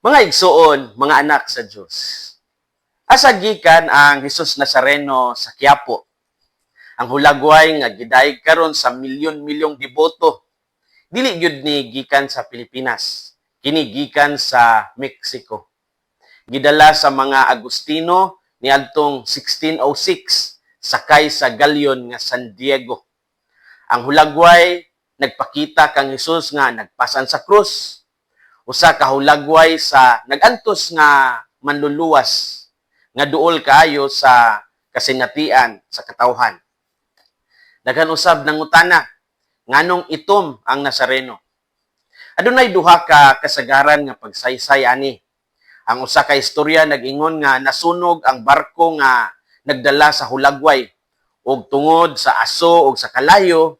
Mga igsuon, mga anak sa Dios. Asa gikan ang Jesus Nazareno sa Quiapo? Ang hulagway nga gidayeg karon sa milyon-milyong deboto. Dili gyud ni gikan sa Pilipinas. Kini gikan sa Mexico. Gidala sa mga Agustino niadtong 1606 sakay sa galyon nga San Diego. Ang hulagway nagpakita kang Jesus nga nagpasan sa krus, usa ka hulagway sa nagantos nga manluluwas nga duol kaayo sa kasinatian sa katawhan. Daghan usab nangutana nganong itom ang Nazareno. Adunay duha ka kasagaran nga pagsaysay ani. Ang usa ka istorya nag-ingon nga nasunog ang barko nga nagdala sa hulagway ug tungod sa aso ug sa kalayo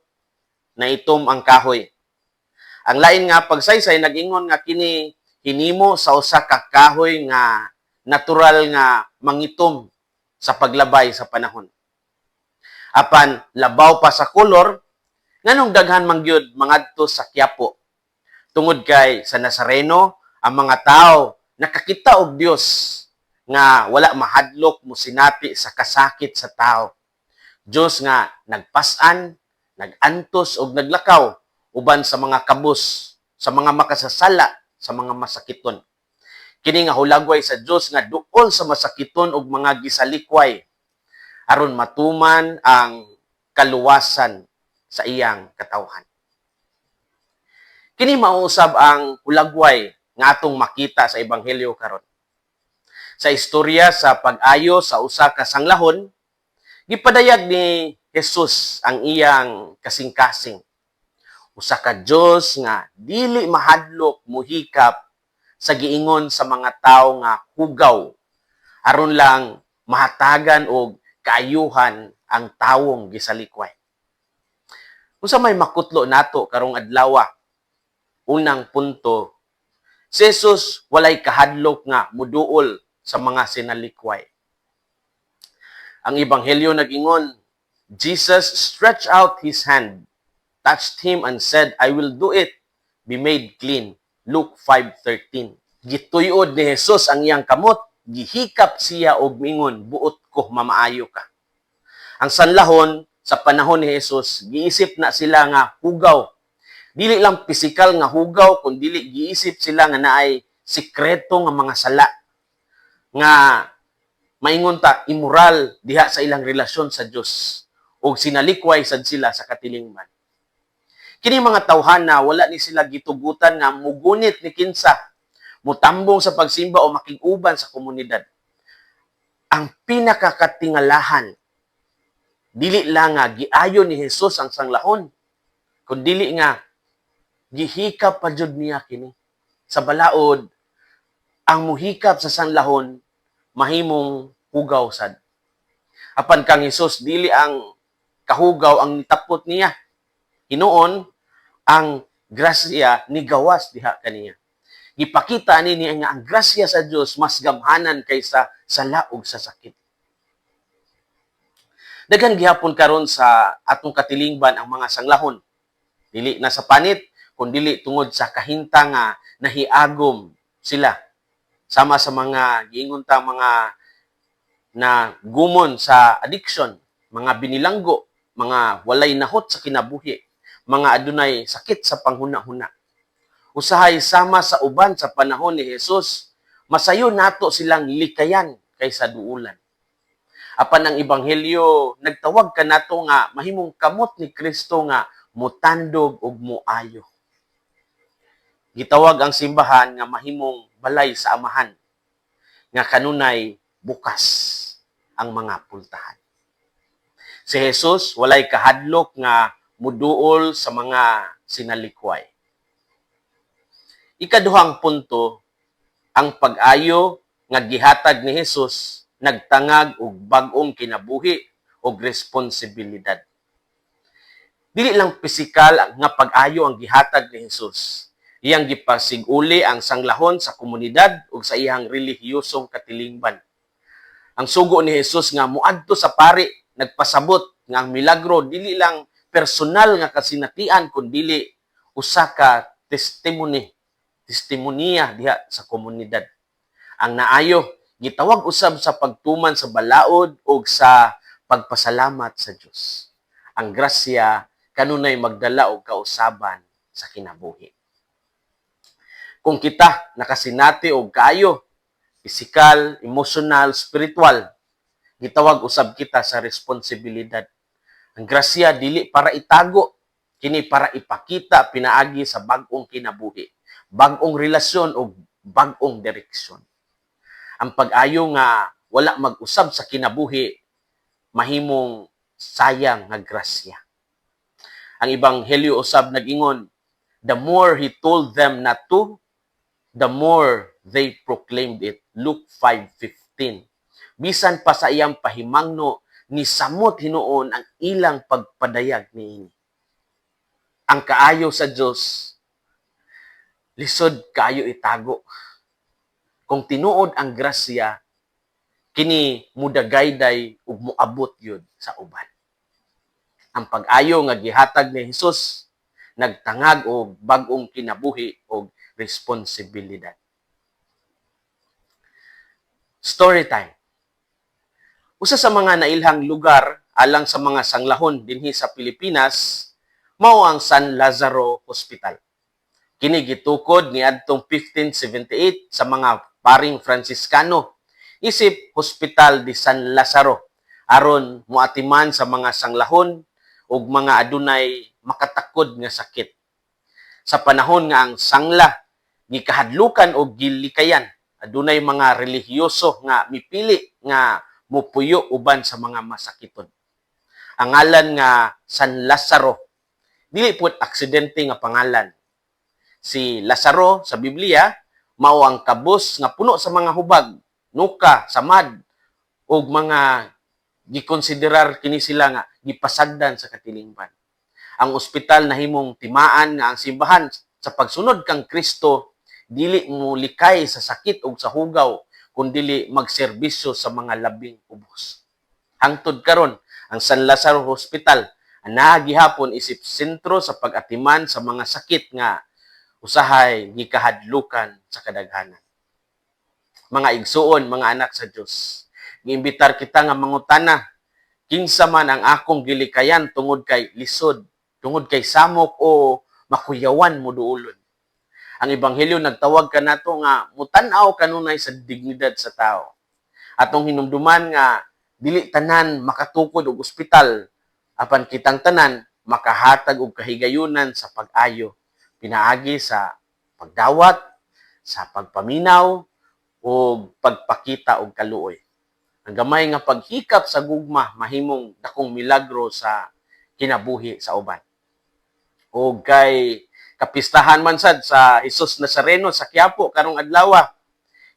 naitom ang kahoy. Ang lain nga pagsaysay nag-ingon nga kini hinimo sa usa ka kahoy nga natural nga mangitom sa paglabay sa panahon. Apan labaw pa sa kolor, nganong daghan man gyud mangadto sa Quiapo? Tungod kay sa Nazareno, ang mga tao nakakita og Dios nga wala mahadlok mosinati sa kasakit sa tao. Dios nga nagpas-an, nag-antos og naglakaw uban sa mga kabus, sa mga makasasala, sa mga masakiton. Kini nga hulagway sa Dios nga duol sa masakiton og mga gisalikway aron matuman ang kaluwasan sa iyang katawhan. Kini mao usab ang hulagway nga atong makita sa ebanghelyo karon. Sa istorya sa pag-ayo sa usa ka sanglahon, gipadayag ni Jesus ang iyang kasing-kasing. Usa ka Dios nga dili mahadlok muhikap sa giingon sa mga tawo nga hugaw aron lang mahatagan og kaayuhan ang tawong gisalikway. Unsa may makutlo nato karong adlaw? Unang punto, si Jesus walay kahadlok nga muduol sa mga sinalikway. Ang ebanghelyo nag-ingon, "Jesus stretched out his hand, touched him and said, 'I will do it. Be made clean.'" Luke 5:13. Gituyod ni Jesus ang iyang kamot, gihikap siya og mingon, "Buot ko, mamaayo ka." Ang sanlahon sa panahon ni Jesus, giisip na sila nga hugaw. Dili lang pisikal nga hugaw, kun dili giisip sila nga naay sikreto nga mga sala nga maingon ta immoral diha sa ilang relasyon sa Dios ug sinalikway sad sila sa katilingban. Kini mga tawhana, wala ni sila gitugutan nga mugunit ni kinsa, mutambong sa pagsimba o makig-uban sa komunidad. Ang pinakakatingalahan, dili lang nga giayo ni Jesus ang sanglahon, kun dili nga gihikap pa jud niya kini. Sa balaod, ang muhikap sa sanlahon mahimong hugaw sad. Apan kang Jesus, dili ang kahugaw ang nitapot niya. Hinuon, ang grasya ni gawas diha kaniya. Gipakita ni niya nga ang grasya sa Dios mas gamhanan kaysa sala ug sa sakit. Daghan gihapon karon sa atong katilingban ang mga sanglahon. Dili na sa panit, kun dili tungod sa kahintang nga nahiagom sila. Sama sa mga giingon ta mga na gumon sa addiction, mga binilanggo, mga walay nahot sa kinabuhi, mga adunay sakit sa panghuna-huna. Usahay sama sa uban sa panahon ni Jesus, masayo nato silang likayan kaysa duulan. Apan ang ebanghelyo nagtawag kanato nga mahimong kamot ni Kristo nga mutandog ug muayo. Gitawag ang simbahan nga mahimong balay sa Amahan nga kanunay bukas ang mga pultahan. Si Jesus walay kahadlok nga muduol sa mga sinalikway. Ikaduhang punto, ang pag-ayo nga gihatag ni Jesus nagtangag og bag-ong kinabuhi og responsibilidad. Dili lang pisikal nga pag-ayo ang gihatag ni Jesus. Iyang gipasig-uli ang sanglahon sa komunidad ug sa iyang relihiyosong katilingban. Ang sugo ni Jesus nga muadto sa pari nagpasabot nga ang milagro dili lang personal nga kasinatian kun dili usa ka testimony testimonya diha sa komunidad. Ang naayo gitawag usab sa pagtuman sa balaod ug sa pagpasalamat sa Dios. Ang grasya kanunay magdala og kausaban sa kinabuhi. Kung kita nakasinati og kaayo, pisikal, emosyonal, spiritual, gitawag usab kita sa responsibilidad. Ang grasya dili para itago, kini para ipakita pinaagi sa bag-ong kinabuhi, bag-ong relasyon ug bag-ong direksyon. Ang pag-ayo nga wala mag-usab sa kinabuhi mahimong sayang nga grasya. Ang Ebanghelyo usab nag-ingon, "The more he told them not to, the more they proclaimed it." Luke 5:15. Bisan pa sa iyang pahimangno, nisamot hinuon ang ilang pagpadayag niini. Ang kaayo sa Dios lisod kaayo itago. Kung tinuod ang grasya, kini mudagayday ug moabot yun sa uban. Ang pag-ayo nga gihatag ni Hesus nagtangag og bag-ong kinabuhi og responsibilidad. Story time. Usa sa mga nailhang lugar alang sa mga sanglahon dinhi sa Pilipinas mao ang San Lazaro Hospital. Kini gitukod niadtong 1578 sa mga paring Fransiskano isip Hospital de San Lazaro aron moatiman sa mga sanglahon ug mga adunay makatakod nga sakit. Sa panahon nga ang sangla gikahadlukan og gilikayan, adunay mga relihiyoso nga mipili nga mupuyo uban sa mga masakiton. Ang ngalan nga San Lazaro dili pud aksidente nga pangalan. Si Lazaro sa Biblia mao ang kabus nga puno sa mga hubag, nuka, samad ug mga gikonsiderar kini sila nga gipasagdan sa katilingban. Ang ospital nahimong timaan nga ang simbahan sa pagsunod kang Kristo dili mo likay sa sakit ug sa hugaw, kundili magserbisyo sa mga labing ubos. Hangtod karon, ang San Lazaro Hospital naa gihapon isip sentro sa pag-atiman sa mga sakit nga usahay gikahadlukan sa kadaghanan. Mga igsuon, mga anak sa Dios, giimbitar kita nga mangutana, "Kinsa man ang akong gilikayan tungod kay lisod, tungod kay samok o makuyawan mo duolon?" Ang Ebanghelyo nagtawag kanato nga mutan-aw kanunay sa dignidad sa tao. Atong hinumduman nga dili tanan makatukod og ospital, apan kitang tanan makahatag og kahigayunan sa pag-ayo pinaagi sa pagdawat, sa pagpaminaw ug pagpakita og kaluoy. Ang gamay nga paghikap sa gugma mahimong dakong milagro sa kinabuhi sa uban. O kay kapistahan man sad sa Jesus Nazareno sa Quiapo karong adlaw.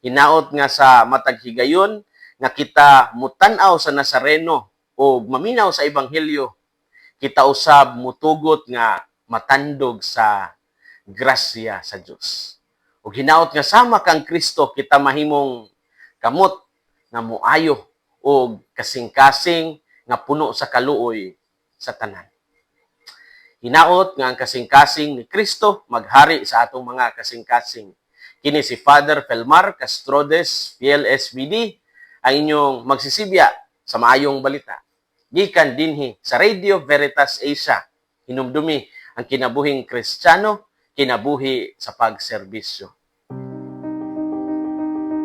Hinaot nga sa matag higayon nga kita mutan-aw sa Nazareno o maminaw sa Ebanghelyo, kita usab mutugot nga matandog sa grasya sa Dios. Ug hinaot nga sama kang Kristo, kita mahimong kamot nga muayo og kasing-kasing nga puno sa kaluoy sa tanan. Hinaot nga ang kasing-kasing ni Kristo maghari sa atong mga kasing-kasing. Kini si Father Felmar Castrodes, PLSVD, ang inyong magsisibya sa maayong balita. Gikan dinhi sa Radio Veritas Asia, hinumdumi ang kinabuhing Kristiyano, kinabuhi sa pagserbisyo.